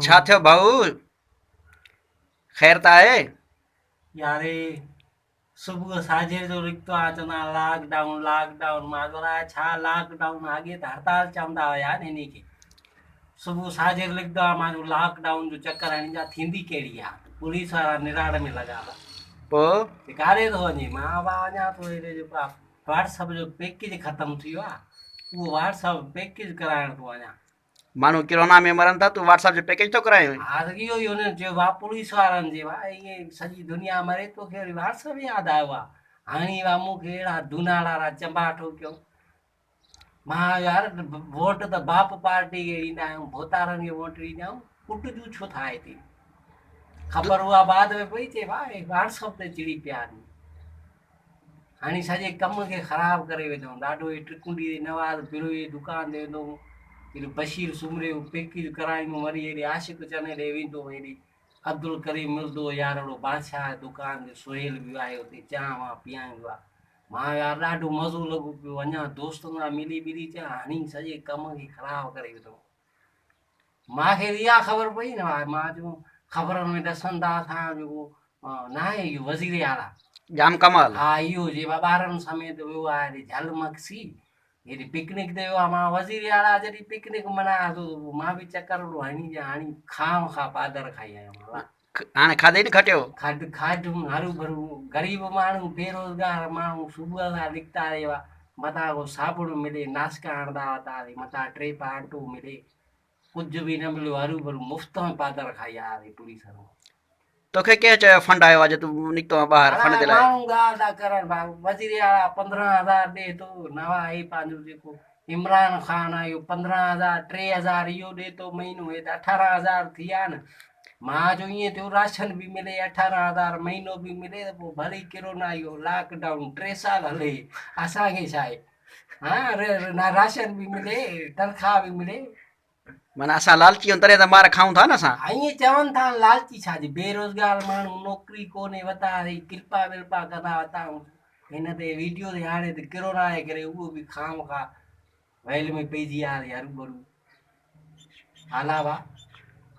ڇا ٿيو ڀائو؟ خير ته آهي؟ ياري صبح ساجهر جو نڪتو آهيان چوندا آهن لاڪ ڊائون لاڪ ڊائون مان چيو الائي ڇا لاڪ ڊائون اڳي ته هڙتال چوندا هيا نه انهي کي صبح ساجهر نڪتو آهيان مان چيو لاڪ ڊائون جو چڪر هڻي جا ٿيندي ڪهڙي آهي پوليس وارا نراڙ ۾ لڳا هئا پوء ڪاڏي ٿو وڃي مان وڃان ٿو هيڏي جيڪو آهي واٽس اپ جو پيڪيج ختم ٿي ويو آهي اهو واٽس اپ پيڪيج ڪرائڻ ٿو وڃان. ماڻهو ڪرونا ۾ مرن ٿا تون واٽس اپ جو پيڪيج ٿو ڪرائين. ها ته اهو ئي هنن چيو وا پوليس وارن چيو وا ائين سڄي دنيا مري توکي وري واٽس اپ ياد آيو آ هاڻي وا مون کي اهڙا دوناڙا را چنبا ٺوڪيو مان يار ووٽ ته باپ پارٽي کي ڏيندا آهيون ڀوتارن کي ووٽ ڏيندا آهيون ڪٽجون ڇو ٿا هتي خبر اها بعد ۾ پئي چي وا واٽس اپ تي چڙي پيا آهن هاڻي سڄي ڪم کي خراب ڪري وڌائون. ڏاڍو هي ٽرڪنڊي تي نواز بروهي جي دڪان تي ويندو هوم. هيڏو بشير سومري جو پيڪيج ڪرائيندو هوم. وري هيڏي عاشق چني ڏي ويندو هوم. هيڏي عبدالڪريم ملندو هو يار اهڙو بادشاهه جي دڪان تي سهيل به آهي اتي چانهه وانهه پيائيندو آهي. مان يار ڏاڍو مزو لڳو پيو وڃان دوستن سان ملي ٻلي اچان هڻي سڄي ڪم کي خراب ڪري وڌائون. مان کي اها خبر پئي نه مان چيو خبرن ۾ ڏسن ٿا اسان جو جيڪو ناهي اهو وزير اعليٰ ڄام ڪمال ها اهو جي ٻارن سميت ويو آهي هيڏي جهل مگسي هيڏي پڪنڪ تي ويو آهي مان وزير اعليٰ جڏهن پڪنڪ منايا ٿو ته پوء مان به چڪر وڏو هڻي ڏيان هڻي کان کان پادر کائي آيو آهيان هاڻي کاڌئي نه کٽيو کاڌ کاڌم هرو ڀرو غريب ماڻهو بيروزگار ماڻهو صبح کان نڪتا رهيا متان ڪو صابڻ ملي ناسڪا هڻندا وتاسين متان ٽي پاء اٽو ملي ڪجهه به نه مليو هرو ڀرو مفت ۾ پادر کائي آياسين پوليس وارن کان. توکي ڪنهن چيو فنڊ آيو آهي جو تون نڪتو آهين ٻاهر فنڊ جي لاء. ماڻهو ڳالهه ٿا ڪرن ڀاء وزير اعليٰ 15 هزار ڏي ٿو نواز هي پنهنجو جيڪو عمران خان آهي اهو 15 هزار 3 هزار اهو ڏي ٿو مهينو هي ته 18 هزار ٿي ويا نه مان چيو ائين ٿيو راشن به ملي 18 هزار مهينو به ملي ته پوء ڀلي ڪرونا اهو لاڪ ڊائون 3 سال هلي اسان کي ڇا آهي ها راشن به ملي تنخواه به ملي. معنيٰ اسان لالچي آهيون تڏهن ته مار کائون ٿا نه اسان. ائين چون ٿا لالچي ڇا جي بيروزگار ماڻهو نوڪري ڪونهي وتا هي ڪرپا ورپا ڪندا وتا هن تي ويڊيو تي هاڻي ته ڪرونا جي ڪري اهو به خام خواهه ويل ۾ پئجي آ هرو ڀرو علاوه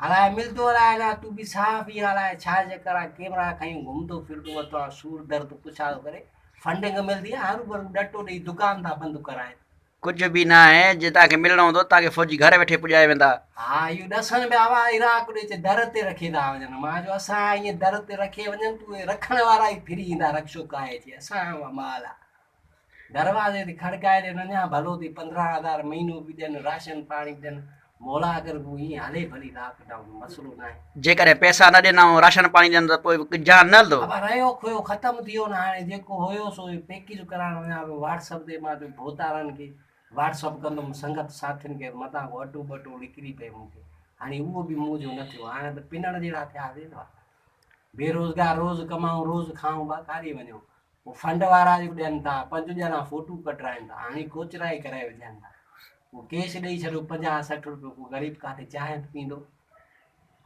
الائي ملدو الائي نه تون به صحافي الائي ڇا چڪر آ ڪيمرا کنيون گهمندو ڦرندو وتو آ سور درد پڇا ٿو ڪري فنڊنگ ملدي آ هرو ڀرو ڏٽو ڏئي دڪان ٿا بند ڪرائين. ڪجهه به ناهي جي توهان کي ملڻو هوندو توهان کي فوجي گهر ويٺي پڄائي ويندا. ها اهو ڏسن پيا هئا عراق ڏي چي در تي رکي ٿا وڃن مان چيو اسان ائين در تي رکي وڃن ته اهي رکڻ وارا ئي ڦري ايندا رڪشو ڪاهي اچي اسان جو مال آ دروازي تي کڙڪائي ڏين اڃا ڀلو ٿي 15 هزار مهينو به ڏين راشن پاڻي به ڏين مولا اگر هو ائين هلي ڀلي لاڪ ڊائون مسئلو ناهي. جيڪڏهن پئسا نه ڏين ۽ راشن پاڻي ڏين ته پوء جهان نه هلندو. ابا رهيو کهيو ختم ٿي ويو نه هاڻي جيڪو هيو سو پيڪيج ڪرائڻ وڃان پيو واٽس اپ تي مان چيو ڀوتارن کي واٽس اپ ڪندم سنگت ساٿين کي متان ڪو اٽو ٻٽو نڪري پئي مون کي هاڻي اهو به مون جو نه ٿيو هاڻي ته پنڻ جهڙا ٿياسين نه بيروزگار روز ڪمائون روز کائون با ڪاڏي وڃون پوء فنڊ وارا جيڪو ڏين ٿا پنج ڄڻا فوٽو ڪڍرائين ٿا هاڻي ڪوچرائي ڪرائي وجهن ٿا پوء ڪيش ڏئي ڇڏو 50 60 روپيو ڪو غريب ڪاٿي چانهه به پيندو.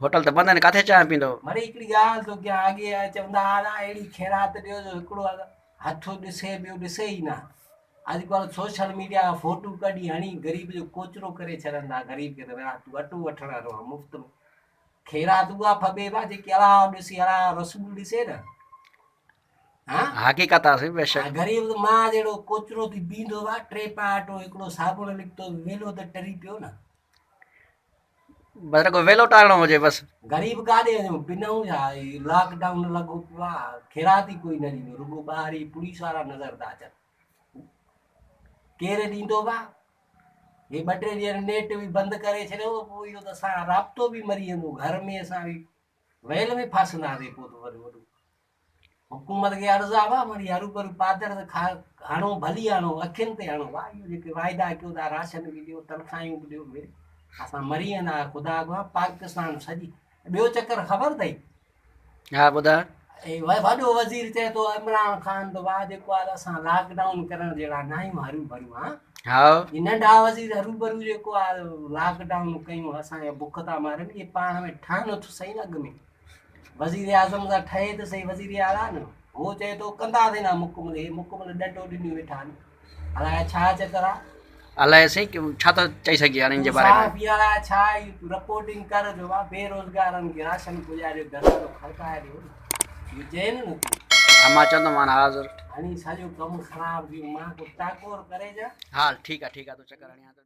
هوٽل ته بند آهن ڪاٿي چانهه پيندو. مري هڪڙي ڳالهه ٿو ڪيان اڳي چوندا هئا نه اهڙي خيرات ڏيو جو هڪڙو هٿ ڏسي ٻيو ڏسي ئي نه اڄڪلهه سوشل ميڊيا فوٽو ڪڍي هڻي غريب جو ڪوچرو ڪري ڇڏن ٿا غريب کي ته ڀلا تون اٽو وٺڻ وارو آهين مفت ۾ خيرات اها ڦٻي با جيڪي الله ڏسي الله رسول ڏسي نه حقيقت آ سائين بيشڪ. غريب ته مان جهڙو ڪوچرو ٿي بيهندو وا ٽي پاء اٽو هڪڙو صابڻ نڪتو ويلو ته ٽري پيو نه. بس رڳو ويلو ٽارڻو هجي بس. غريب ڪاڏي وڃون پنئون ڇا هي لاڪ ڊائون لڳو پيو آ خيرات ئي ڪوئي نه ڏيندو رڳو ٻاهر هي پوليس وارا نظر ٿا اچن ڪير ڏيندو وا هي ٻه ٽي ڏينهن نيٽ به بند ڪري ڇڏيو پوء اهو ته اسان رابطو به مري ويندو گهر ۾ اسان به ويل ۾ ڦاسنداسين پوء ته وڏو وڏو حڪومت کي عرض آ ڀا مڙئي هروڀرو پادر ته کا هڻو ڀلي هڻو اکين تي هڻو ڀا اهو جيڪي واعدا ڪيو ٿا راشن به ڏيو تنخواهيون به ڏيو ڀي اسان مري ويندا خدا کان پاڪستان سڄي ٻيو چڪر خبر اٿئي. ها ٻڌاء. اي وڏو وزير چئي ٿو عمران خان ته واهه جيڪو آ اسان لاڪ ڊائون ڪرڻ جهڙا نه آهيون هروڀرو ها ها هي ننڍا وزير هروڀرو جيڪو آ لاڪ ڊائون ڪيون اسان کي بک ٿا مارن اهي پاڻ ۾ ٺهن ته سهي نه اڳ ۾ وزيراعظم سان ٺهي ته سهي وزير اعليٰ نه هو چئي ٿو ڪنداسين نه مڪمل هي مڪمل ڏنڊو ڏنيون ويٺا آهن الائي ڇا چڪر آ. الائي سائين ڇا ٿو چئي سگهجي هاڻي ان جي باري ۾. صحافي الائي ڇا اهي رپورٽنگ ڪر جو وا بيروزگارن کي راشن پڄائي ڏيو دروازو کڙڪائي ڏيو نه اهو چئين نه تون. ها مان چوندومان حاضر. هڻي سڄو ڪم خراب ٿي ويو مان ڪو ٽاڪور ڪري جا. ها ٺيڪ آ ٺيڪ آ تون چڪر هڻي آ ته.